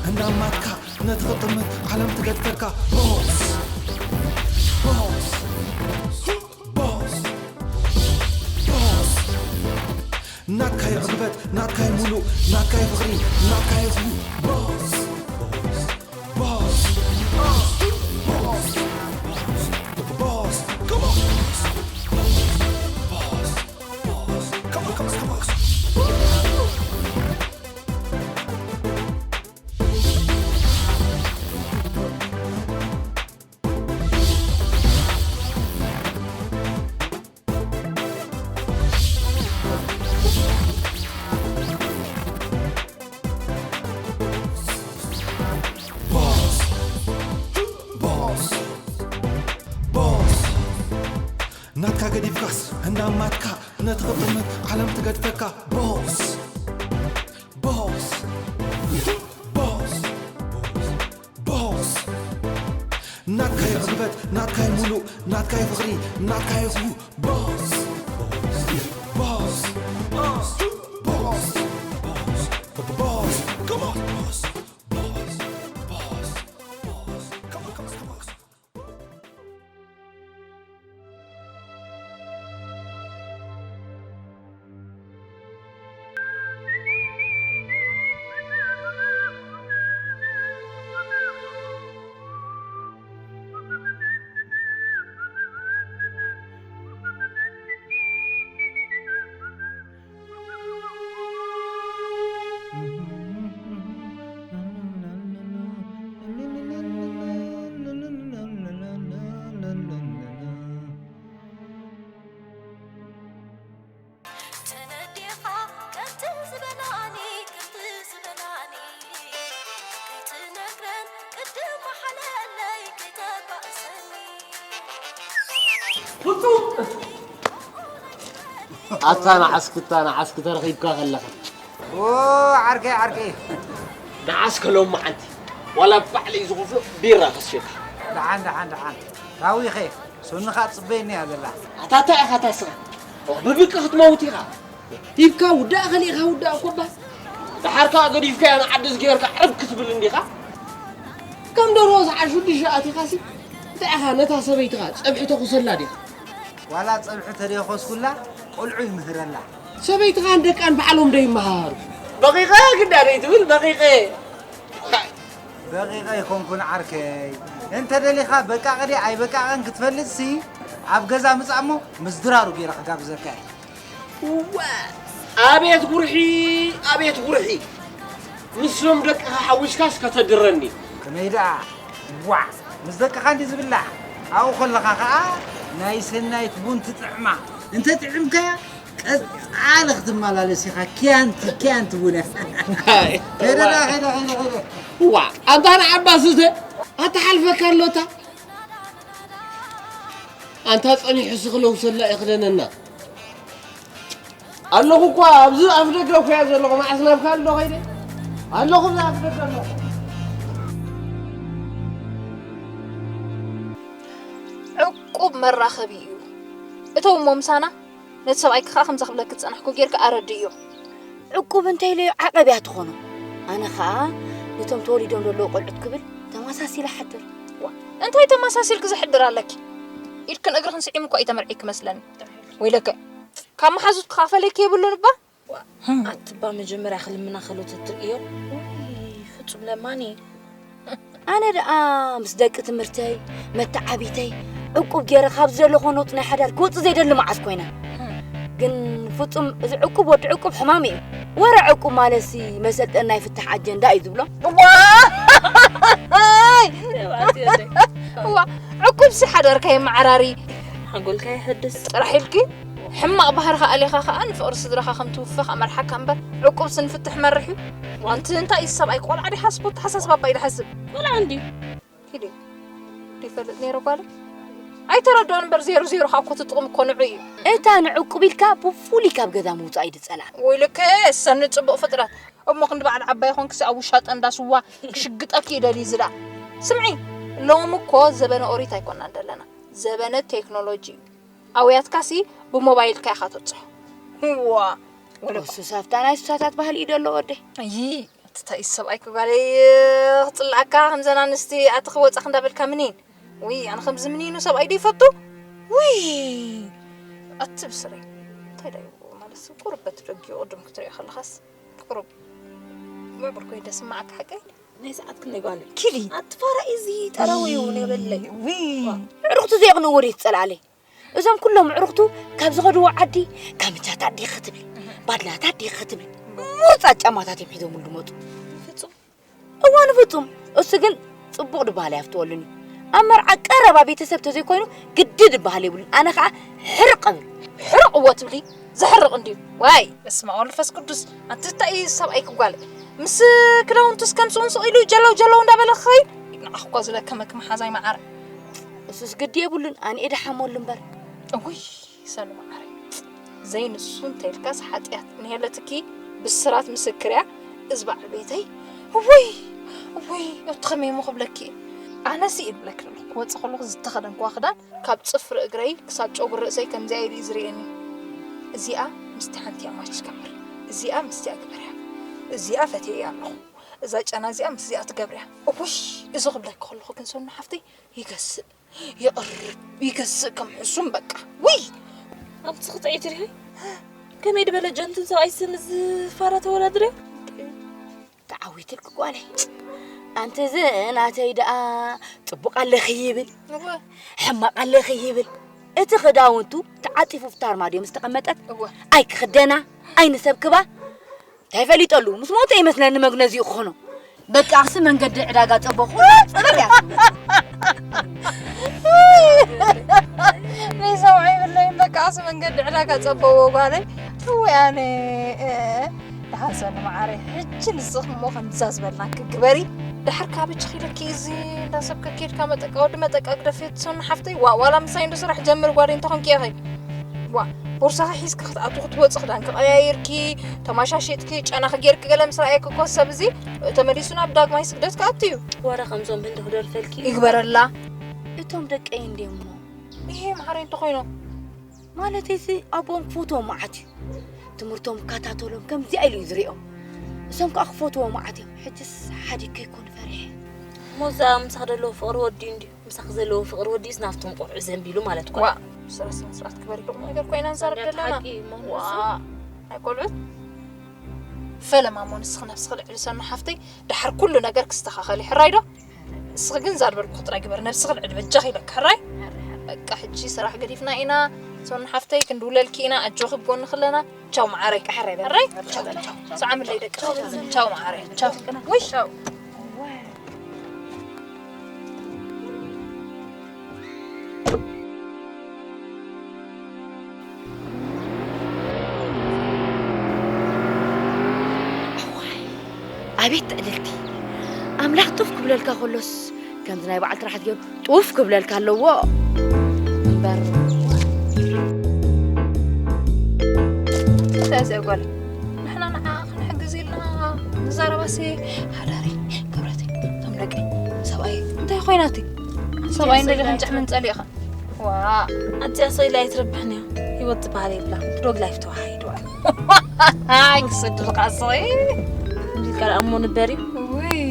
ህንዳማትካ ነቲ ክጥምት ዓለም ትገድፈካ። ቦስ፣ ቦስ፣ ቦስ፣ ቦስ። ናትካይ ዕግበት፣ ናትካይ ሙሉእ፣ ናትካይ ፍቕሪ፣ ናትካይ ኹ። ቦስ፣ ቦስ፣ ቦስ፣ ቦስ፣ ቦስ። Come on. Boss, boss, come on, come on, come on. Boss, boss, boss. ናትካ ገዲፍካስ እንዳማትካ ነቲ ክጥምት ዓለም ትገድፈካ። ቦስ፣ ቦስ፣ ቦስ፣ ቦስ። ናትካይ ዕግበት፣ ናትካይ ሙሉእ፣ ናትካይ ፍቕሪ፣ ናትካይ ኹ። ቦስ፣ ቦስ፣ ቦስ፣ ቦስ፣ ቦስ። Come on, boss. Boss, boss, boss. Come on, come on, come on. ተነዲኻ ከምቲ ዝበላኒ፣ ከምቲ ዝበላኒ፣ ከይትነግረን ቅድም መሓለለይ ከይተባእሰኒ። ኣታ ንዓስክታ ንዓስክ ተረኺብካ ከለኻ ኦ ዓርከይ ዓርከይ ንዓስከ ሎም መዓንቲ ዋላ ባዕለይ ዝኸፍሎ ቢራ ከስየካ ደሓን ደሓን ደሓን ታዊኸ ሶንኻ ጽበየኒ እያ ዘላ ኣታ እንታይ ኢኻ ታስኻ ብብቂ ክትመውት ኢኻ ሂብካ ውዳእ ከሊእኻ ውዳእ እኮ ባ ደሓር ከዓ ገዲፍካያ ንዓዲ ዝገበርካ ዕርብ ክትብል እንዲኻ ከም ደርሆ ዝዓሹ ድሻ ኣቲኻሲ እንታይ ኢኻ ነታ ሰበይትኻ ጸብሒ ተኹሰላ ዲኻ ዋላ ጸብሒ ተደኾስኩላ ቆልዑ ይምህረላ ሰበይትኻን ደቃን ባዕሎም ዶ ይመሃሩ በቂቐ ግዳ ደይትብል በቂቐ በቂቐ ኣይኮንኩን ዓርከይ እንተ ደሊኻ በቃቐ ድየ ኣይበቃቐን ክትፈልጥሲ ኣብ ገዛ ምጻእ እሞ ምስ ድራሩ ገይረ ክጋብዘካ እየ እዋ ኣቤት ጉርሒ ኣቤት ጉርሒ ምስሎም ደቅኻ ሓዊስካስ ከተድረኒ ከመይ ደኣ ዋዕ ምስ ደቅኻ እንዲ ዝብላዕ ኣብኡ ከለኻ ኸዓ ናይ ሰናይት ቡን ትጥዕማ እንተ ጥዕምካያ ቀጻሊ ክትመላለስ ኢኻ ኪያንቲ ኪያንቲ ቡነ ከይደ ደኣ ከይደ ከይደ ከይደ እዋ ኣንታ ንዓባ ስተ ኣተሓልፈካ ኣሎታ ኣንታ ጸኒሑ ስኽለው ሰላ ይኽደነና ኣለኹ እኳ ኣብዚ ኣፍ ደገ እኮ እያ ዘለኹ መዓስ ናብ ካልእ ዶ ኸይደ ኣለኹ ኣብዚ ኣፍ ደገ ኣለኹ ዕቁብ መራኸቢ እዩ እተው እሞ ምሳና ነቲ ሰብኣይኪ ከዓ ከምዛ ክብለኪ ዝፀናሕኩ ጌርኪ ኣረድእዮ ዕቁብ እንተኢለዮ ዓቐብ እያ ትኾኖ ኣነ ከዓ ነቶም ተወሊዶም ዘለዉ ቆልዑት ክብል ተመሳሲለ ሓድር እንታይ ተመሳሲልኪ ዝሕድር ኣለኪ ኢድክን እግርክን ስዒሙ እኳ እዩ ተመርዒ ክመስለኒ ወይለከ ካብ መሓዙት ክኻፈለኪ የብሉን እባ ኣትባ መጀመርያ ክልምና ከሎ ተትርእዮ ፍጹም ለማኒ ኣነ ደኣ ምስ ደቂ ትምህርተይ መተዓቢተይ ዕቁብ ገይረ ካብዚ ዘለኹ ነውጢ ናይ ሓዳር ክወፅእ ዘይደሊ መዓስ ኮይነ ግን ፍጹም እዚ ዕቁብ ወዲ ዕቁብ ሕማም እዩ ወረ ዕቁብ ማለትሲ መሰልጠን ናይ ፍታሕ ኣጀንዳ እዩ ዝብሎ እዋ ዕቁብሲ ሓዳርካ የመዓራሪ ሓጎልካ የሐድስ ጥራሕ ኢልኪ ሕማቕ ባህርኻ ኣሊኻ ኸኣ ንፍቕሪ ስድራኻ ከም ትውፍኽ ኣመርሓካ እምበር ዕቁብ ስንፍትሕ መርሕ እዩ ኣንቲ እንታይ እዩ ሰብኣይ ቆልዓ ዲሓስብ ኣተሓሳስባ ኣባ ኢድሓስብ ቆልዓ እንድዩ ኪዲ ይፈልጥ ነይረ ጓለ ኣይተረድኦን እምበር ዜሮ ዜሮ ኻኮ ትጥቕም እኮ ንዑ እዩ እታ ንዕቁብ ኢልካ ብፉሉይ ካብ ገዛ ምውፃእ እዩ ዝፀላእ ወይልከ ሰኒ ፅቡቕ ፍጥረት እሞ ክንዲ በዓል ዓባይ ኾንክሲ ኣብ ውሻጠ እንዳ ስዋ ክሽግጠኪ ይደልዩ ዝዳ ስምዒ ሎም እኮ ዘበነ ኦሪት ኣይኮናን ዘለና ዘበነ ቴክኖሎጂ እዩ ኣውያትካሲ ብሞባይልካ ኢኻ ተብፅሖ ዋ እሱ ሳፍታ ናይ ሱሳታት ባህሊ እዩ ደሎ ወደይ እይ እንታይ ሰብኣይ ክጓለይ ክፅላኣካ ከምዘን ኣንስቲ ኣቲ ክወፃኽ እንዳበልካ ምኒን ውይ ኣነ ከምዚ ምኒኑ ሰብኣይ ዶ ይፈቱ ውይ ኣቲ ብስረይ እንታይ ዳ ማለት ቁርበት ደጊኡ ቅድም ክትሪኦ ከለኻስ ቁሩብ ምዕቡር ኮይኑ ደስማዓካ ሓቀይ ናይ ሰዓት ክንጓል ኪዲ ኣትፋራ እዚ ጠረው ይውን የበለይ ውይ ዕሩኽቱ ዘይቕንዎ ዶ ይትጸልኣለይ እዞም ኩሎም ዕሩኽቱ ካብ ዝኸድዎ ዓዲ ካምቻታት ዲኺ ክትብል ባድላታት ዲኺ ክትብል ሙርፃት ጫማታት እዮም ሒዞምሉ ድመፁ ፍፁም እዋ ንፍፁም እሱ ግን ፅቡቕ ድበሃል ኣይፍትወሉን እዩ ኣብ መርዓ ቀረባ ቤተሰብ ተዘይኮይኑ ግዲ ድበሃል የብሉን ኣነ ከዓ ሕርቕ እብል ሕርቕ እዎ ትብሊ ዘሕርቕ እንድዩ ዋይ በስመ ኣብ ወልፈስ ቅዱስ ኣንቲ እንታይ እዩ ሰብኣይ ክጓል ምስ ክዳውንቱስ ከም ስኡን ስቕ ኢሉ ጀለው ጀለው እንዳበለ ክኸይድ ንዓኽ እኳ ዝለከመክ መሓዛይ መዓረ እሱስ ግዲ የብሉን ኣነ እየ ድሓመሉ እምበር እውይ ሰኑ መዓረ ዘይንሱ እንተይልካስ ሓጢኣት ንሄለትኪ ብስራት ምስክር እያ እዚ በዓል ቤተይ እውይ እውይ እቲ ከመይ እሞ ክብለኪ ኣነሲ ይብለክ ክወፅእ ከለኹ ዝተኸደንክዋ ክዳን ካብ ፅፍሪ እግረይ ክሳብ ጨጉሪ ርእሰይ ከምዚኣ ኢሉ እዩ ዝርእየኒ እዚኣ ምስቲ ሓንቲ እያ ማች ትገብር እዚኣ ምስቲኣ ግበርያ እዚኣ ፈትየያ ኣለኹ እዛ ጨና እዚኣ ምስዚኣ ትገብርያ እውይ እዚ ክብለኪ ከለኹ ግን ሰኑ ሓፍተይ ይገስእ ይቕርብ ይገስእ ከም ሕሱም በቃ ውይ ኣብቲ ክትዒ ትሪኺ ከመይ ድበለ ጀንትን ሰብኣይ ስም ዝፋራ ተወዳድርዮ ተዓዊትልኪ ጓለይ ኣንቲ እዚ ናተይ ደኣ ፅቡቕ ኣለኺ ይብል ሕማቕ ኣለኺ ይብል እቲ ክዳውንቱ ተዓፂፉ ፍታርማ ድዮ ምስ ተቐመጠት ኣይክኽደና ኣይንሰብክባ እንታይ ፈሊጠሉ ምስ ሞተ ይመስለኒ መግነዚኡ ክኾኖ በቃ ኣኽሲ መንገዲ ዕዳጋ ጸቦ ቁረጽ በል እያ ናይ ሰብዓ ይብለይን በቃ ኣኽሲ መንገዲ ዕዳጋ ጸበዎ ጓለይ ወይ ኣነ ደሓን ሰኒ መዓረይ ሕጂ ንስኺ እሞ ከምዛ ዝበልናኪ ግበሪ ደሓር ካበ ችኺለኪ እዚ እንዳ ሰብ ከኬድካ መጠቃ ወዲ መጠቃ ግደፍዮ ትሰኑ ሓፍተይ ዋ ዋላ ምሳይ እንዶ ስራሕ ጀምር ጓደይ እንተኾንኪ ኢኺ ዋ ቦርሳኺ ሒዝኪ ክትኣትዊ ክትወፂ ክዳንኪ ቀያይርኪ ተማሻሽጥኪ ጨናኺ ጌርኪ ገለ ምስ ረኣየኪ እኮ ሰብ እዚ ተመሊሱ ናብ ዳግማይ ስግደት ክኣቱ እዩ ዋላ ከምዞም ህንዲ ክደርፈልኪ ይግበረላ እቶም ደቀይ እንዴ እሞ ይሄ ማዕረይ እንተኾይኖም ማለተይሲ ኣቦኦም ክፈትዎም መዓት እዩ ትምህርቶም ክከታተሎም ከምዚኣ ኢሉ እዩ ዝሪኦም እሶም ከዓ ክፈትዎ መዓት እዮም ሕጅስ ሓዲግ ከይኮኑ ፈሪሐ እሞ እዛ ምሳኽ ዘለዎ ፍቕሪ ወዲኡ እንድዩ ምሳኽ ዘለዎ ፍቕሪ ወዲኡስ ናብቶም ቆልዑ ዘንቢሉ ማለት ኳ ዋ ስራ ስነ ስርዓት ክበሪ ቁም ነገር ኮይና ንዛረብ ዘለና ሓቂ እሞ ዋ ኣይቆልዑት ፈለማ እሞ ንስኺ ነብስኺ ልዕሊ ሰኑ ሓፍተይ ድሓር ኩሉ ነገር ክስተኻኸል እዩ ሕራይ ዶ እስኺ ግን ዛርበልኩ ጥራይ ግበር ነብስኺ ልዕሊ በጃኺ ኢለኪ ሕራይ በቃ ሕጂ ስራሕ ገዲፍና ኢና ሶን ሓፍተይ ክንድውለልኪ ኢና ኣጆኺ ብጎንኺ ኣለና ቻው መዓረይ ሕራይ ሕራይ ቻው ቻው ሰዓምለይ ደቂ ቻው መዓረይ ቻው ውይ ቻው ኣቤት ትዕድልቲ ኣምላኽ ጡፍ ክብለልካ ከሎስ ከምዚ ናይ በዓል ትራሕት ገይሩ ጡፍ ክብለልካ ኣለዎ እምበር እንታይ እዚኣ ጓል ንሕና ንዓ ክንሕግዝ ኢልና ንዛረባሲ ሓዳሪ ክብረተይ እቶም ደቂ ሰብኣይ እንታይ ኮይናቲ ሰብኣይ እንደገ ክንጭሕ ምንፀሊእኻ ዋ ኣንፅያ ሰው ኢላ ኣይትረብሕን እያ ህይወት ዝበሃል የብላ ዶግ ላይፍ ተዋሃሂድዋ ኣይ ክስድልካ ሰይ ሙዚቃ ደኣ እሞ ንበር እዩ ውይ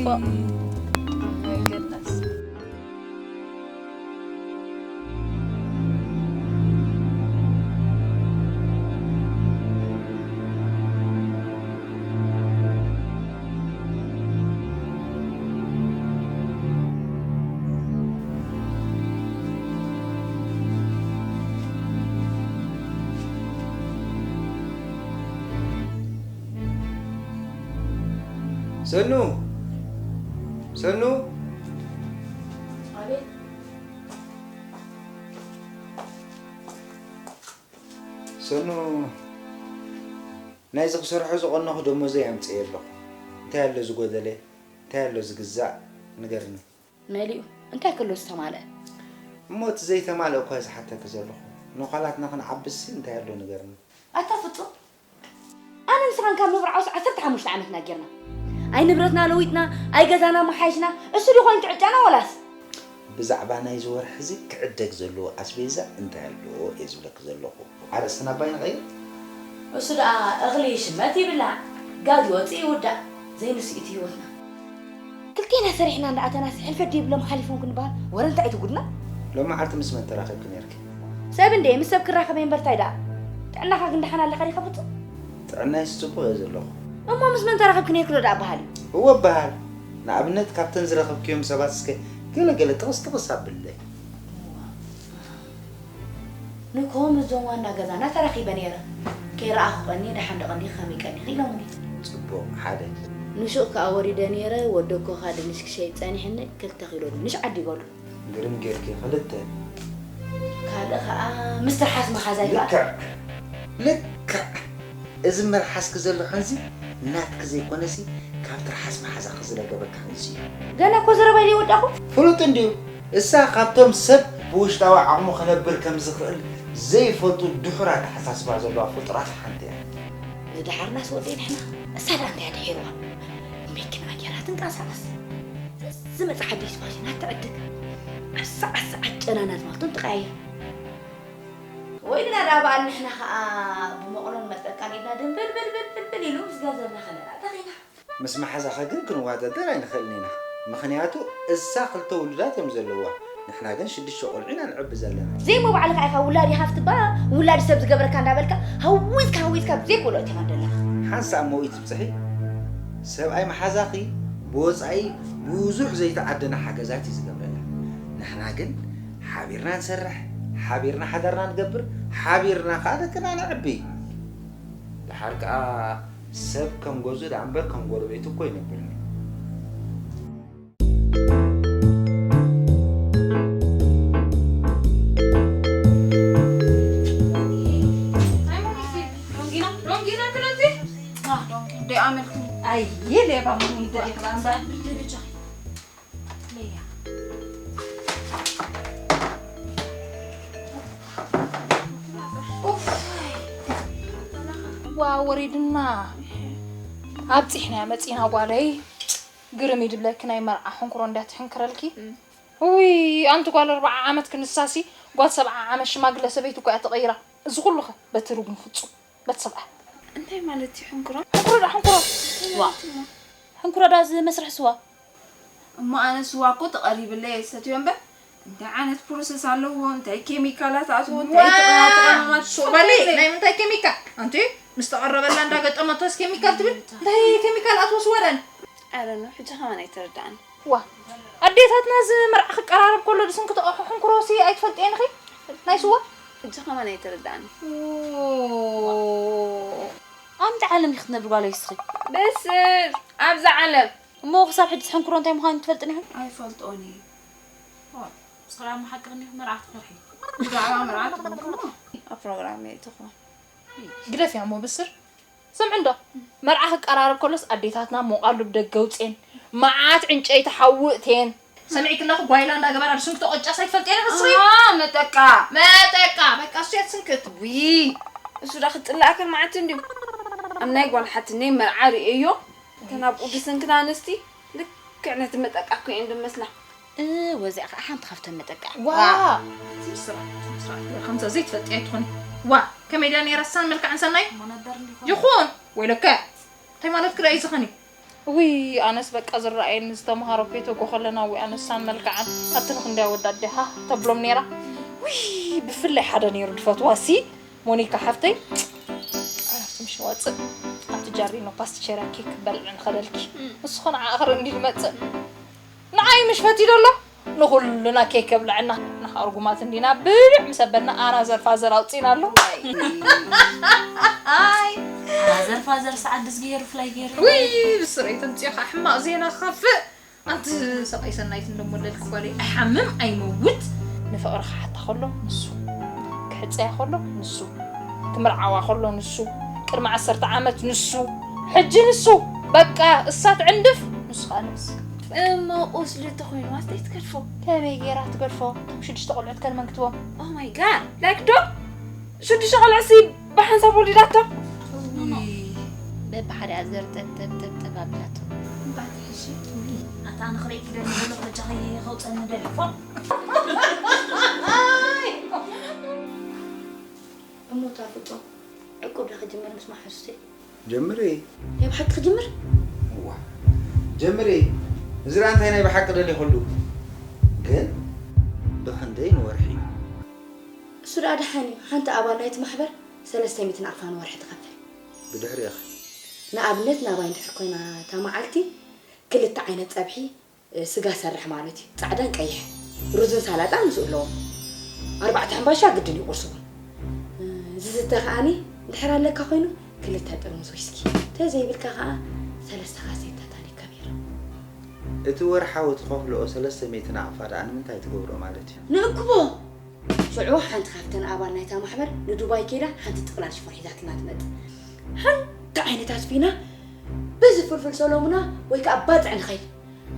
ሰኑ ሰኑ ኣቤት ሰኑ ናይዚ ክሰርሖ ዝቐነኹ ደሞዘይ ኣምፅኤ ኣለኹ እንታይ ኣሎ ዝጎደለ እንታይ ኣሎ ዝግዛእ ንገርኒ መሊኡ እንታይ ክሎ ዝተማልአ እሞ እቲ ዘይተማልአ እኳ ዝሓተኪ ዘለኹ ንዃላትና ክንዓብስሲ እንታይ ኣሎ ንገርኒ ኣታ ፍፁም ኣነ ንስኻን ካብ ምብርዓውስ ዓሰርተ ሓሙሽተ ዓመትና ጌርና ኣይ ንብረትና ለዊጥና ኣይ ገዛና መሓይሽና እሱ ድኾይን ትዕጫና ወላስ ብዛዕባ ናይዚ ወርሒ እዚ ክዕደግ ዘለዎ ኣስቤዛ እንታይ ኣለዎ እየ ዝብለኪ ዘለኹ ኣርእስትና ኣባይ ንቐይር እሱ ደኣ እኽሊ ይሽመት ይብላዕ ጋዝ ይወፅእ ይውዳእ ዘይንስኢት ህይወትና ክልቴና ሰሪሕና እንዳኣተናስ ሕልፈት ደይብሎም ሓሊፎም ክንበሃል ወረ እንታይ እቲ ጉድና? ሎም መዓልቲ ምስ መን ተራኺብኪ ነይርኪ? ሰብ እንደ ምስ ሰብ ክራኸብ እየ እምበር እንታይ ደኣ? ጥዕናኻ ግን ደሓን ኣለኻ ዲኻ ፍጹም? ጥዕናይስ ጽቡቕ እየ ዘለኹ። እሞ ምስ መን ተራኺብኪ ነይርኪ ዶ ደኣ በሃል እዩ? እወ በሃል። ንኣብነት ካብተን ዝረኸብክዮም ሰባት እስከ ገለ ገለ ጥቕስ ጥቕስ ኣብለይ። ንኮም እዞም ዋና ገዛና ተራኺበ ነይረ። ከይረኣኹ ቀኒ ደሓን ዶ ቀኒ ከመይ ቀኒ ኢሎምኒ። ጽቡቕ ሓደ። ንሱቕ ከኣ ወሪደ ነይረ ወደኮኻ ድንሽ ክሸይጥ ጸኒሕኒ ክልተ ኪሎ ድንሽ ዓዲጎሉ። ግርም ጌርኪ ክልተ። ካልእ ከኣ ምስ ትርሓስ መሓዛይ ከኣ። ልክዕ። ልክዕ። እዚ መልሓስኪ ዘሎ ሕንዚ ናትኪ ዘይኮነሲ ካብ ትርሓስ መሓዛኺ ዝለገበኪ ሕንዚ እዩ። ገና እኮ ዘረባይ ዘይወዳእኹ። ፍሉጥ እንድዩ። እሳ ካብቶም ሰብ ብውሽጣዊ ዓቕሙ ክነብር ከም ዝኽእል ዘይፈልጡ ድሑር ኣተሓሳስባ ዘለዋ ፍጡራት ሓንቲ እያ። እዚ ደሓርናስ ወደይ ንሕና እሳ ደኣ እንታይ ድሒርዋ? መኪና ጌራ ትንቀሳቐስ። ዝመጽእ ሓድሽ ፋሽናት ትዕድግ። ዓሳ ዓሳ ዓጨናናት ማልቶም ትቐያየር። ወይ ንናዳ በዓል ንሕና ኸኣ ብመቕሎን መጠቃን ኢድና ድንብልብልብልብል ኢሉ ምስ ገንዘብና ኸነናጠቕ ኢና። ምስ መሓዛኻ ግን ክንወዳደር ኣይንኽእልን ኢና። ምኽንያቱ እሳ ክልተ ውሉዳት እዮም ዘለዋ። ንሕና ግን ሽዱሽተ ቆልዑ ኢና ንዕቢ ዘለና። ዘይሞ ባዕልኻ ኢኻ ውላድ ኢኻ ክትባ፣ ውላድ ሰብ ዝገብረካ እንዳበልካ ሃዊትካ ሃዊትካ ብዘይክእሎ እቲኻ ደለኻ። ሓንሳእ እሞ ይትብጽሒ። ሰብኣይ መሓዛኺ ብወጻኢ ብዙሕ ዘይተዓደነ ሓገዛት እዩ ዝገብረላ። ንሕና ግን ሓቢርና ንሰርሕ፣ ሓቢርና ሓዳርና ንገብር፣ ሓቢርና ከኣ ደቅና ነዕቢ። ደሓር ከኣ ሰብ ከም ገዝኡ ደኣ እምበር ከም ጎረቤቱ እኮ ኣይነብርን እዩ። ሎንጊና ሎንጊና ትለቲ ዶንጊ ደይ ኣመልኩም። ኣይ ሌባ ምን ይደረግ ባንባ። ዋ ወሪድና ኣብፂሕና መፂና ጓለይ። ግርም ይድብለኪ ናይ መርዓ ሕንኩሮ እንዳትሕንክረልኪ። ውይ ኣንቲ ጓል ኣርባዓ ዓመት ክንሳሲ ጓል ሰብዓ ዓመት ሽማግለ ሰበይቲ እኮ እያ ተቐይራ። እዚ ኩሉ ኸ በቲ ርጉም ፍጹም በቲ ሰብኣይ። እንታይ ማለት እዩ ሕንኩሮ? ሕንኩሮ ደኣ ሕንኩሮ። ዋ ሕንኩሮ ደኣ እዚ መስርሒ ስዋ። እሞ ኣነ ስዋ እኮ ተቐሪብለይ እየ ዝሰትዮ እምበር እንታይ ዓይነት ፕሮሰስ ኣለዎ? እንታይ ኬሚካላት ኣትዎ? እንታይ ጥቕማ ጥቕማት? ሱቕ በሊ። ናይ ምንታይ ኬሚካል? ኣንቲ ምስ ተቐረበላ እንዳገጠመቶስ ኬሚካል ትብል? እንታይ ኬሚካል ኣትዎ ስዋ ደኣ? ኣረ ነው ሕጂ ከማን ኣይተረዳእን። ዋ ኣዴታትና እዚ መርዓ ክቀራረብ ከሎ ድስን ክትቐሑ ሕንኩሮሲ ኣይትፈልጥየን ኢኺ ናይ ስዋ? ሕጂ ከማን ኣይተረዳእን። ኣምቲ ዓለም ኢኺ ትነብሪ ጓለይ እስኺ። በስር ኣብዛ ዓለም። እሞ ክሳብ ሕጂ ሕንኩሮ እንታይ ምዃኑ ትፈልጥን ኢኺ? ኣይፈልጦን እየ። ሰላም ሓቂ እንዲኹ መርዓ ክትፈርሒ። ብዛዕባ መርዓ ትኾንኩሞ ኣብ ፕሮግራም እየ ትኾን። ግደፍያ እሞ ብስር። ስምዒ እንዶ መርዓ ክቀራረብ ከሎስ ኣዴታትና ሞቓሉ ብደገ ውፅኤን መዓት ዕንጨይቲ ሓዊ እትየን ሰሚዕኪ ኣለኹ ጓይላ እንዳገበራ ድስንክቶ ቅጫ ሳይትፈልጥየን ክስሪ መጠቃ መጠቃ በቃ እሱ የትስንክት ዊ እሱ ዳ ክትፅላእክን መዓት እንድዩ ኣብ ናይ ጓል ሓትነይ መርዓ ርእየዮ እተን ኣብኡ ድስንክት ኣንስቲ ልክዕ ነቲ መጠቃ እኮ እየን ድመስላ ወዚኣ ከዓ ሓንቲ ካብተን መጠቃ ዋ ስራ ስራ ከምዛ ዘይትፈልጥያ ኣይትኾኒ ዋ ከመይ ድያ ነይራ ሳን መልክዓን ሰናይ ይኹን ወይለከ እንታይ ማለት ክዳ እዩ ዝኸኒ ውይ ኣነስ በቃ ዝረኣየኒ ዝተምሃሮ ፔተጎ ከለና ወይ ኣነስ ሳን መልክዓን ኣትን ክንደይ ኣወዳት ዲኻ ተብሎም ነይራ ውይ ብፍላይ ሓደ ነይሩ ድፈትዋ ሲ ሞኒካ ሓፍተይ ኣብቲ ምሽ ወፅእ ኣብቲ ጃሪኖ ፓስቲቸራ ኬክ በልዕ ንኸደልኪ ንስኾ ንዓ ኣኽር እንዲ ዝመፅእ ንዓይ ምሽ ፈትዩ ደሎ ንኹልና ኬክ የብልዐና ንኻ ርጉማት እንዲና ብልዕ ምስ ኣበልና ኣና ዘርፋ ዘር ኣውፂና ኣሎ ኣይ ኣና ዘርፋ ዘር ሰዓት ድስ ገይሩ ፍላይ ገይሩ ውይ ብስረይ ተምፅዮ ከዓ ሕማቕ ዜና ክኸፍእ ኣንቲ ሰብኣይ ሰናይት እንደሞለልክ ጓለይ ኣይሓምም ኣይመውት ንፍቕሪ ክሓታ ከሎ ንሱ ክሕፀያ ከሎ ንሱ ክምርዓዋ ከሎ ንሱ ቅድሚ ዓሰርተ ዓመት ንሱ ሕጂ ንሱ በቃ እሳ ትዕንድፍ ንሱ ከዓ ንብስ እሞ ቁስሊ ተኮይኑ ኣስተይ ትገድፎ ከመይ ገይራ ትገድፎ እቶም ሽዱሽተ ቆልዑት ከን መንክትቦም ኦማይ ጋድ ላይክ ዶ ሽዱሽተ ቆልዑሲ ብሓንሳብ ወሊዳቶ በብሓደ ኣዘር ጥብጥብጥብጥብ ኣቢላቶ እምባቲ ሕጂ ኣታ ንኽርኢ ክደሊ ዘሎ ከጃኺ ከውፀኒ ደሊፎ እሞ ታፍጦ ዕቁብ ዶ ክጅምር ምስ መሓዙተይ ጀምሪ ናይ ብሓቂ ክጅምር እዋ ጀምሪ። እዚ ደኣ እንታይ ናይ ብሓቂ ደሊኹሉ? ግን ብኽንደይ ንወርሒ እዩ? እሱ ደኣ ደሓን እዩ። ሓንቲ ኣባል ናይቲ ማሕበር ሰለስተ ሚእቲ ናቕፋ ንወርሒ ትኸፍል። ብድሕሪኡ ኸ? ንኣብነት ናባይ እንድሕር ኮይና እታ መዓልቲ ክልተ ዓይነት ጸብሒ፣ እ፣ ስጋ ሰርሕ ማለት እዩ። ጻዕዳን ቀይሕ። ሩዝን ሳላጣን ምስኡ ኣለዎ። ኣርባዕተ ሕምባሻ ግድን እዩ ቁርሲ እውን። እ፣ ዝስተ ከኣኒ እንድሕር ኣለካ ኮይኑ ክልተ ጥርሙዝ ዊስኪ። ተዘይብልካ ከኣ ሰለስተ ካሴታ ታኒካ ቢራ። እቲ ወርሓዊ ትኸፍልኦ ሰለስተ ሚእቲ ናቕፋ ደኣ ንምንታይ ትገብሮ ማለት እዩ? ንእክቦ! ሽዑ ሓንቲ ካብተን ኣባል ናይታ ማሕበር ንዱባይ ከይዳ ሓንቲ ጥቕላል ሽፎን ሒዛትና ትመጽእ። ሓንቲ ዓይነት ኣስፊና በዚ ፍልፍል ሰሎሙና ወይ ከኣ ባጽዕ ንኸይድ።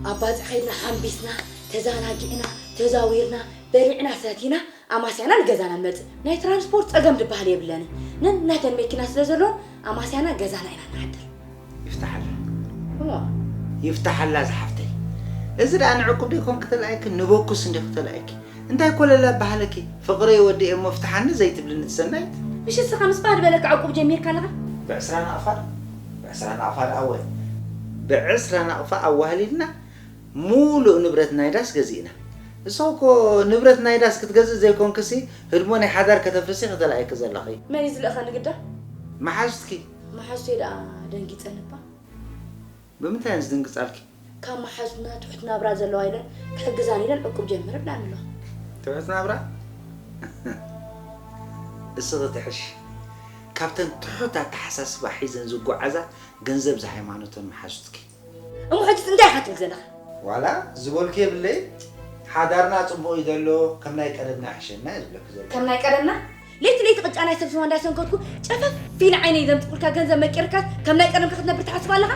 ኣብ ባጽዕ ከይድና ሓምቢስና፣ ተዘናጊዕና፣ ተዛዊርና፣ በሊዕና፣ ሰቲና፣ ኣማስያና ንገዛና ንመጽእ። ናይ ትራንስፖርት ጸገም ዝበሃል የብለንን። ነናተን መኪና ስለ ዘለወን ኣማስያና ገዛና ኢና ንሓድር። ይፍታሓላ። እሞ ይፍታሓላ ዝሓፍተይ። እዚ ደኣ ንዕቁብ ደይኮን ክተልኣየኪ፣ ንበኩስ እንዲ ክተልኣየኪ። እንታይ ኮለል ኣበሃለኪ? ፍቕረይ ወዲኤ እሞ ፍትሓኒ ዘይትብልኒ ትሰናይት? ምሽ እስኻ ምስ ባህ ዝበለካ ዕቁብ ጀሚርካ ኣለኻ? ብዕስራ ናቕፋ፣ ብዕስራ ናቕፋ ደኣ ወ-፣ ብዕስራ ናቕፋ ኣዋህሊልና ሙሉእ ንብረት ናይ ዳስ ገዚእና። ንስኺ እኮ ንብረት ናይ ዳስ ክትገዝእ ዘይኮንክሲ ህድሞ ናይ ሓዳር ከተፍርሲ ከተልኣየኪ ዘለኺ። መን እዩ ዝልእኸኒ ግዳ? መሓዙትኪ። መሓዙተይ ደኣ ደንጊጸን እባ። ብምንታይ እየን ዝድንግጻልኪ? ካብ መሓዙትና ትሑት ናብራ ዘለዋ ኢለን ክሕግዛን ኢለን ዕቁብ ጀምር ብላን ኣለዋ። ትሑት ናብራ? እስኺ ትሕሽ። ካብተን ትሑት ኣተሓሳስባ ሒዘን ዝጓዓዛ ገንዘብ ዝሃይማኖተን መሓዙትኪ። እሞ ሕጂስ እንታይ ኢኻ ትብል ዘለኻ? ዋላ ዝበልኩ የብለይ። ሓዳርና ጽቡቕ እዩ ዘሎ፣ ከም ናይ ቀደምና ይሕሸና እየ ዝብለኪ ዘለኹ። ከም ናይ ቀደምና? ለይቲ ለይቲ ቅጫ ናይ ሰብ ስዋ እንዳሰንከትኩ ጨፈፍ ኢለ ዓይነይ ዘምጽእኩልካ ገንዘብ መቂርካስ ከም ናይ ቀደምካ ክትነብር ትሓስብ ኣለኻ?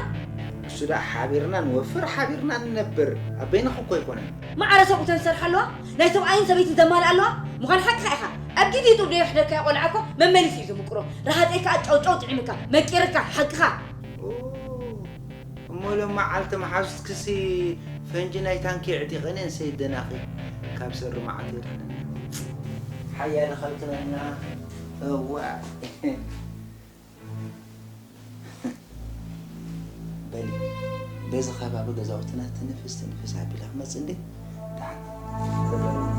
እሱ ደኣ ሓቢርና ንወፍር፣ ሓቢርና ንነብር። ኣብ በይንኺ እኮ ኣይኮነን። ማዕረ ሰብኡተን ዝሰርሓ ኣለዋ፣ ናይ ሰብኣይን ሰበይትን ዘማልኣ ኣለዋ። ምዃን ሓቅኻ ኢኻ። ኣብ ግዜ ጡብ ደይወሕደካ ቆልዓ እኮ መመሊሱ እዩ ዝምቅሮ። ረሃፀይ ከኣ ጨውጨው ጥዒምካ፣ መቂርካ፣ ሓቅኻ። ኦ፣ እሞ ሎም መዓልቲ መሓዙትክሲ ፈንጂ ናይ ታንኪ ኣዕጢቐን እየን ሰይደናኺ። ካብ ሰሪ መዓት የድሕነና። ሓያል ኸልክለና። እዋእ። በሊ፣ በዚ ከባቢ ገዛውትና ትንፍስ ትንፍስ ኣቢላ ክመጽእ እንዴ? ደሓን።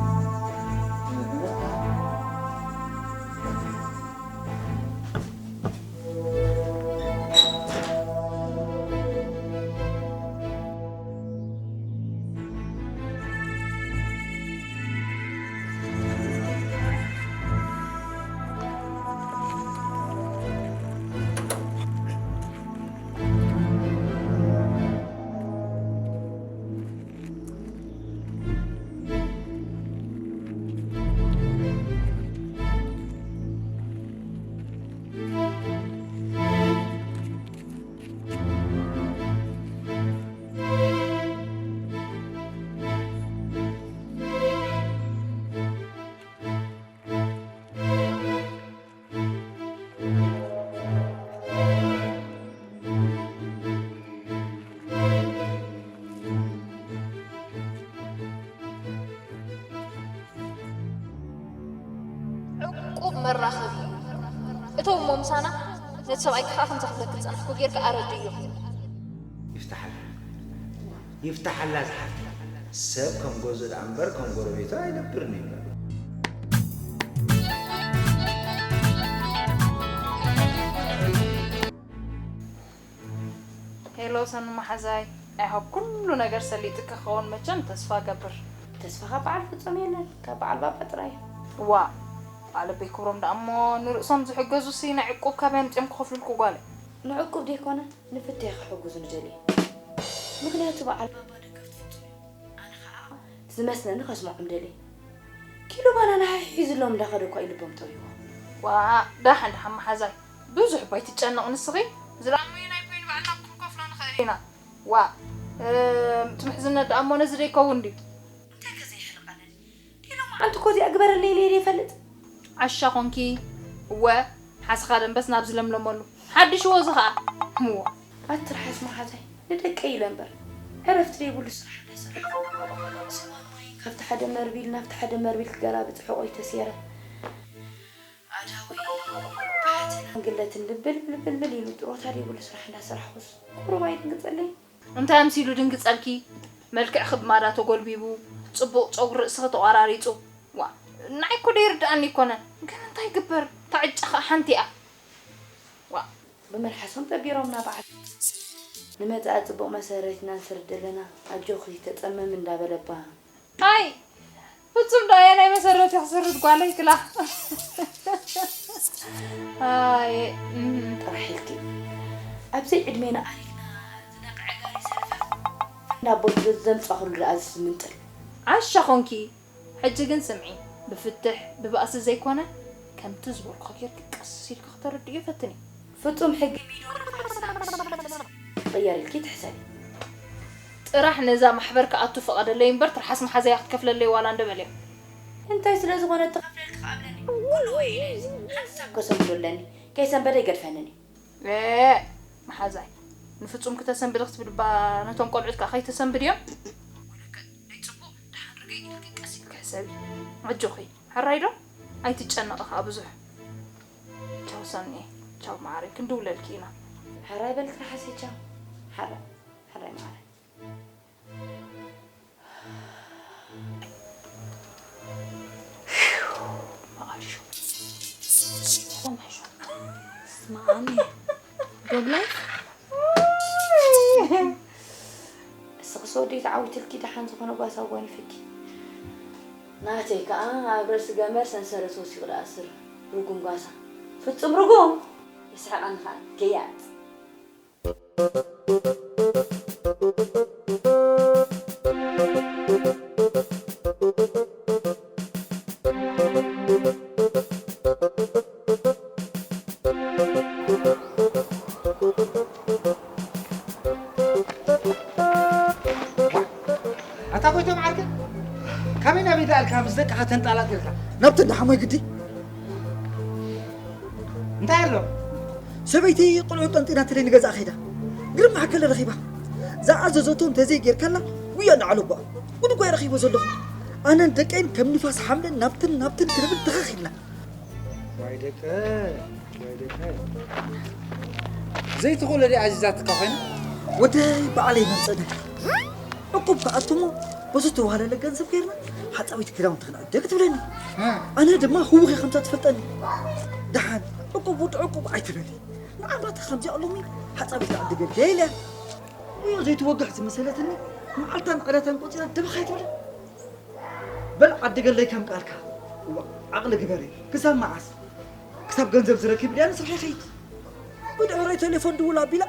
ዕቁብ መራኸቢ እዩ። እተው እሞ ምሳና፣ ነቲ ሰብኣይካ ከኣ ከምዛ ክብለኪ ዝጸናሕኩ ጌርካ ኣረድእዮ። ይፍታሓላ፣ ይፍታሓላ ዝሓፍተይ። ሰብ ከም ገዝኡ ደኣ እምበር ከም ጎረቤቱ ኣይነብርን እዩ። ሄሎ ሰኑ መሓዛይ፣ I hope ኩሉ ነገር ሰሊጥኪ ክኸውን መቸም ተስፋ እገብር። ተስፋ ካብ በዓል ፍጹም የለን፣ ካብ በዓል ባባ ጥራይ እዩ። ዋእ፣ በዓል ኣቦይ ክብሮም ደኣ እሞ ንርእሶም ዝሕገዙሲ ናይ ዕቁብ ካበይ ኣምጺኦም ክኸፍሉልኪ ጓለይ? ንዕቁብ ደይኮነ ንፍትሒ ክሕግዙ ንደሊ። ምኽንያቱ በዓል ባባ ደገፍቲ ፍጹም እዮም። ኣነ ኸኣ ዝመስለኒ ከስምዖም ደሊ። ኪሎ ባናና ሒዝሎም እንዳኸደ እኳ እዩ ልቦም ጠቢዎ። ዋእ፣ ደሓን ደሓን መሓዛይ፣ ብዙሕ እባ ኣይትጨነቕ ንስኺ። ዝረኣናዮ ናይ ኮይኑ ባዕልና ክንከፍሎ ንኽእል ኢና። ዋእ፣ እም፣ እቲ ምሕዝነት ደኣ እሞ ነዚ ዶ ይከውን ድዩ? እንታይ ከ ዘይሕርቐለኒ? ዲሎ መዓልቲ እኮ እዚኣ ግበረለይ ኢለ እየ ዘይፈልጥ። ዓሻ ኾንኪ? እወ፣ ሓስኻ ደንበስ ናብዚ ለምለመሉ። ሓድሽ ወዚ ኸኣ። እዋ። ኣቲ ርሓስ መሓዛይ፣ ንደቀይ ኢለ እምበር። ዕረፍቲ ዘይብሉ ስራሕ እንዳሰርሐ። ስዋ ማይ ካብቲ ሓደ መርቢል ናብቲ ሓደ መርቢል ክገላብጥ ሕቖይ ተሴረ። ኣዳዊ ብሓተን ግለትን ልብል ብልብል ኢሉ ጥሮታ ዘይብሉ ስራሕ እንዳሰራሕኩስ ቁሩብ ኣይድንግጸለይ። እንታይ ኣምሲሉ ድንግጸልኪ? መልክዕኺ ብማዳ ተጎልቢቡ፣ ጽቡቕ ጸጉሪ ርእስኺ ተቋራሪጹ። ዋ፣ ንዓይ እኮ ደይርድኣኒ ኣይኮነን። ግን እንታይ ይግበር? እታ ዕጫ ኸኣ ሓንቲ እያ። ዋ። ብመልሓሶም ጠቢሮምና በዓል። ንመጻኢ ጽቡቕ መሰረት ኢና ንሰርድ ዘለና። ኣጆኺ ተጸመሚ እንዳበለባ። ኣይ፣ ፍጹም ዶ ኣየ ናይ መሰረት ይኽስርት ጓለይ ክላ። ኣይ፣ እም። ጥራሕ ኢልኪ። ኣብ ዘይዕድሜና ኣሪግና ዝነቕዐ ጋሪ ሰልፈ ናብ ቦት ዘምጻኹሉ ደኣ ዝምንጥል። ዓሻ ኾንኪ። ሕጂ ግን ስምዒ፣ ብፍትሕ፣ ብባእሲ ዘይኮነ፣ ከምቲ ዝበልኩኺ ጌርኪ ቀስ ኢልኪ ክተረድእዮ ፈትኒ። ፍጹም ሕጊ ሚዶ ቅየር ኢልኪ ትሕሰቢ። ጥራሕ ነዛ ማሕበር ክኣቱ ፍቐደለይ እምበር ትርሓስ መሓዘያ ክትከፍለለይ ዋላ እንደ በልዮ። እንታይ ስለ ዝኾነ ትኸፍለልኪ ክኣብለኒ። ኩሉ ወይ ኢለ ሓንሳብ ከሰምዶ ኣለኒ። ከይሰንበደ ይገድፈንን እዩ። ኤ፣ መሓዛይ፣ ንፍጹም ክተሰንብዲ ክትብልባ ነቶም ቆልዑት ከኣ ከይተሰንብድዮም? ወለከ ደይ ጽቡቕ፣ ደሓን ርግእ ኢልኪ ቀስ ኢልኪ ሕሰቢ። ኣጆኺ፣ ሕራይ ዶ? ኣይትጨነቒ ከኣ ብዙሕ። ቻው ሰኒ፣ ቻው መዓረይ፣ ክንድውለልኪ ኢና። ሕራይ በል ትርሓሰይ፣ ቻው። ሕራይ፣ ሕራይ መዓረይ። መዓሾ። ስማ፣ ኣሜን። ዶብ ላይፍ? እስኺስ ወደይ ተዓዊትልኪ ደሓን ዝኾነ ጓሳ ጎኒፍኪ። ናተይ ከኣ ኣብ ርእሲ ገመድ ሰንሰለት ወሲኹ ደኣስር። ርጉም ጓሳ። ፍጹም ርጉም። የስሕቐኒ ከኣ። ገያጽ። ኣታ ጎይቶም ዓርከ፣ ካበይ ናበይ ደኣልካ ምስ ደቅኻ ተንጣላጢልካ? ናብቲ እንዳ ሓሞይ ግዲ። እንታይ ኣሎ? ሰበይቲ ቆልዑ ጠንጢና ትለይ ንገዛእ ከይዳ። ግርም ማዕከል ረኺባ። ዝኣዘዘቶ እንተዘይጌርካላ ጉያ እናዓለባ። ጉድ እኳ ረኺቦ ዘለኹ። ኣነን ደቀይን ከም ንፋስ ሓምለን ናብትን ናብትን ክንብል ተኸኺልና። ዋይ ደቀ፣ ዋይ ደቀ። ዘይትኽእሎ ድያ ኣዚዛትካ ኮይና? ወደይ ባዕለይ መምጸነ። ዕቁብ ክኣቱ እሞ በዚ ዝተዋህለለ ገንዘብ ጌርና ሓጻዊት ክዳውንቲ ክንዕድግ ትብለኒ። እ። ኣነ ድማ ህውኺ ከምታ ትፈልጠኒ። ደሓን ዕቁብ ውድ ዕቁብ ኣይትበሊ። ንዓባታ ከምዚኣ ሎሚ ሓጻዊት ክዕድገልኪ እየ ኢለ። እዮ ዘይትወግሕ ዝመሰለትኒ መዓልታን ዕለታን ቆጺራ ደበኻ ኣይትብልን። በል ዓዲ ገለይ ከም ቃልካ። እዋ፣ ዓቕሊ ግበሪ። ክሳብ መዓስ? ክሳብ ገንዘብ ዝረክብ ድያ ንስራሕ ይኸይድ። ብድሕረይ ቴሌፎን ድውል ኣቢላ፣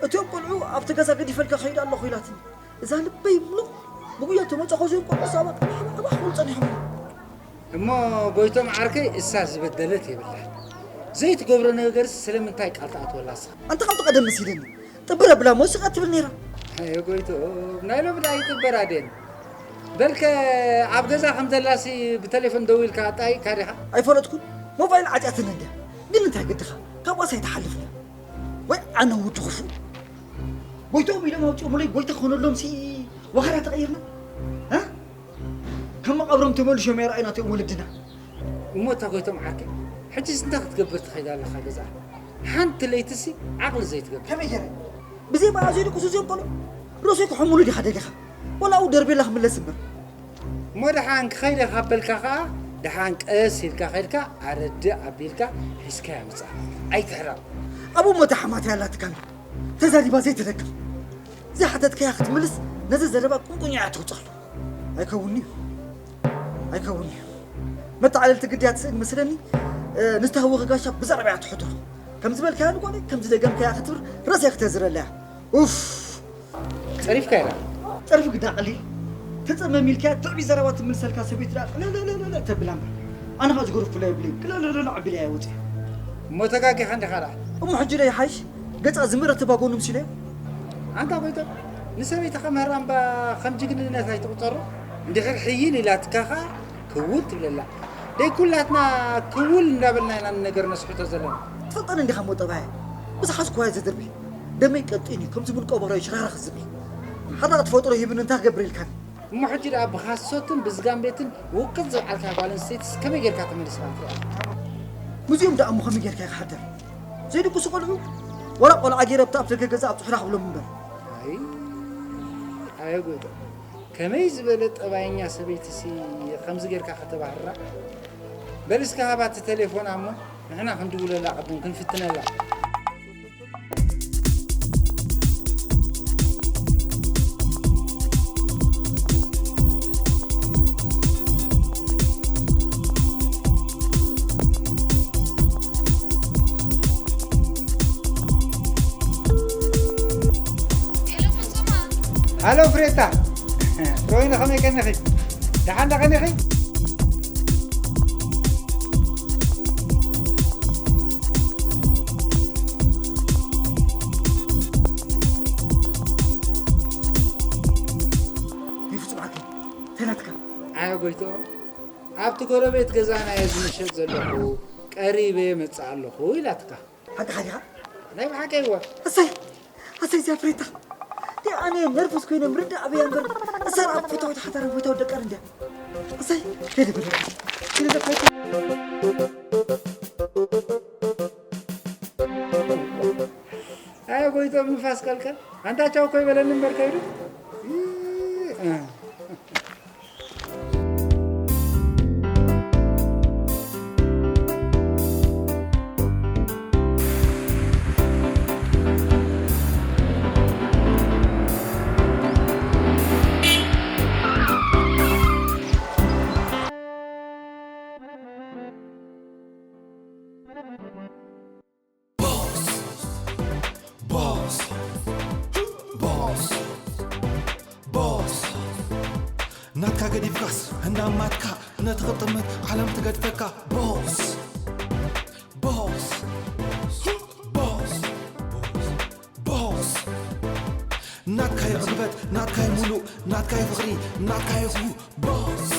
"እቶም ቆልዑ ኣብቲ ገዛ ገዲፈልካ ከይድ ኣለኹ" ኢላትኒ። እዛ ልበይ ምሉቕ ብጉያ ተመጻኾ እዚኦም ቆልዑ ሳባ ቅባሕ ቅባሕ ክብሉ ጸኒሖም። እሞ ጎይቶም ዓርከይ እሳ ዝበደለት የብላን። ዘይትገብሮ ነገርስ ስለምንታይ ቃል ትኣትወላ ንስኻ? ኣንታ ካብቲ ቀደም መሲለኒ። ጥብር ኣብላ እሞ ስቕ ትብል ነይራ። ኣየ ጎይትኦም፣ ናይ ሎሚ ደኣ ይጥበር ኣደን። በልከ ኣብ ገዛ ከም ዘላሲ ብቴሌፎን ደዊልካ ኣጣይካ ዲኻ? ኣይፈለጥኩን። ሞባይል ዓጽያትኒ እንድያ። ግን እንታይ ግድኻ? ካብ ጓሳ ኣይትሓልፍን እያ። ወይ ኣነ ውዲ ክፉእ። ጎይትኦም ኢሎም ኣውጺኦምለይ ጎይታ ክኾነሎምሲ ዋህራ ተቐይርና? እ? ካብ መቓብሮም ተመልሾም የርኣዩና እቶም ወለድና። እሞ እታ ጎይቶም ዓርከይ፣ ሕጂስ እንታይ ክትገብር ትኸይድ ኣለኻ ገዛ? ሓንቲ ለይትሲ ዓቕሊ ዘይትገብር። ከመይ ገይረ? ብዘይ በኣ ዘይድቅሱ እዚኦም ቆልዑ ርእሶይ ክሕሙሉ ዲኻ ደሊኻ? ወላ ኣብኡ ደርቤላ ክምለስ እምበር። እሞ ደሓን ክኸይደ ካብ በልካ ኸኣ፣ ደሓን ቀስ ኢልካ ኸይድካ፣ ኣረድእ ኣቢልካ ሒዝካያ ምጻእ። ኣይትሕረቕ። ኣብኡ እሞ እታ ሓማተይ ኣላትካ እንዶ። ተዛሪባ ዘይትደግም። ዘይሓተትካያ ክትምልስ፣ ነዚ ዘረባ ቁንቁኛ እያ ተውጽኣሉ። ኣይከውን'ዩ። ኣይከውን'ዩ። መተዓለልቲ ግድያ ትስእን መስለኒ፣ እ፣ ንዝተሃወኸ ጋሻ ብዛዕባ'ያ ትሕቶ። ከም ዝበልካያ ንጓለይ፣ ከም ዝደገምካያ ክትብር፣ ርእሰይ ክተዝረለያ። ኡፍ! ጸሪፍካ ኢኻ። ጸርፊ ግዳ ቀሊል። ተጸመም ኢልካያ፣ ትዕቢት ዘረባ ትምልሰልካ ሰበይቲ ደኣ፣ ቅልልልልል ተብላ እምበር። ኣነ ኸኣ ዝገርፍላ የብለይን። ቅልልልል ኣቢለያ ወጺኣ። እሞ ተጋጊኻ እንዲኻ ደኣ። እሞ ሕጂ ዶ ይሓይሽ? ገጻ ዝምረተ ባጎኑ ምሲለዮ። ኣንታ ጎይቶም፣ ንሰበይትኻ ምህራም እባ ከም ጅግንነት ኣይትቑጸሮ። እንድሕር ሕይል ኢላትካ ኸኣ ክውል ትብለላ። ደይ ኩላትና ክውል እንዳበልና ኢና ንነገር ነስሕቶ ዘለና። ትፈልጠኒ እንዲኻ እሞ ጠባየ። ብዝሓዝኩዋ እየ ዝድርቢ። ደመይ ቀጢን እዩ፣ ከም ዝብል ቆበሮ እዩ ሽራራኽ ዝብል። ሓራቕ ተፈጥሮ ሂብኒ እንታይ ክገብር ኢልካኒ? እሞ ሕጂ ደኣ ብኻሶትን ብዝጋም ቤትን ውቅጥ ዝበዓልካ ጓል ኣንስተይትስ ከመይ ጌርካ ተመሊስካ ክትሪኣ? ምስዚኦም ደኣ እሞ ከመይ ጌርካ ኢኻ ሓደር? ዘይድቅሱ ቆልዑ፣ ዋላ ቆልዓ ገይረ ኣብቲ ኣፍ ደገ ገዛ ኣብጽሑላ ክብሎም እምበር። ኣይ ኣየ ጎይታ፣ ከመይ ዝበለ ጠባየኛ ሰበይትሲ ከምዚ ጌርካ ከተባህራ። በል እስከ ሃባ እቲ ቴሌፎን ኣሞ ንሕና ክንድውለላ ቅድም ክንፍትነላ። ሃሎ ፍሬታ፣ ኮይነ ከመይ ቀኒኺ? ደሓን ዶ ቀኒኺ? ይፍጹም ዓርከይ፣ እንታይ ናትካ? ኣየ ጎይትኦም፣ ኣብቲ ጎረቤት ገዛና እየ ዝምሸጥ ዘለኹ፣ ቀሪበ እመጽእ ኣለኹ ኢላትካ። ሓቂ ሓቂኻ? ናይ ብሓቂ እወ። ኣሰይ፣ ኣሰይ እዚኣ ፍሬታ። ደይ ኣነ ነርቨስ ኮይነ ምርዳእ ኣበያ እምበር፣ እሳ ደኣ ፈታዊት ሓዳራን ፈታዊት ደቃን እንድያ። ኣሰይ፣ ከይደ በለ። ከይደ በለ። ኣየ ጎይትኦም ንፋስ ቀልቀል። ኣንታ ቻው እኮ ይበለኒ እምበር ከይዱ። ቦስ፣ ቦስ፣ ቦስ፣ ቦስ። ናትካ ገዲፍካስ እንዳማትካ ነቲ ክጥምት ዓለም ትገድፈካ። ቦስ፣ ቦስ፣ ቦስ፣ ቦስ። ናትካይ ዕግበት፣ ናትካይ ሙሉእ፣ ናትካይ ፍቕሪ፣ ናትካይ ኹ። ቦስ።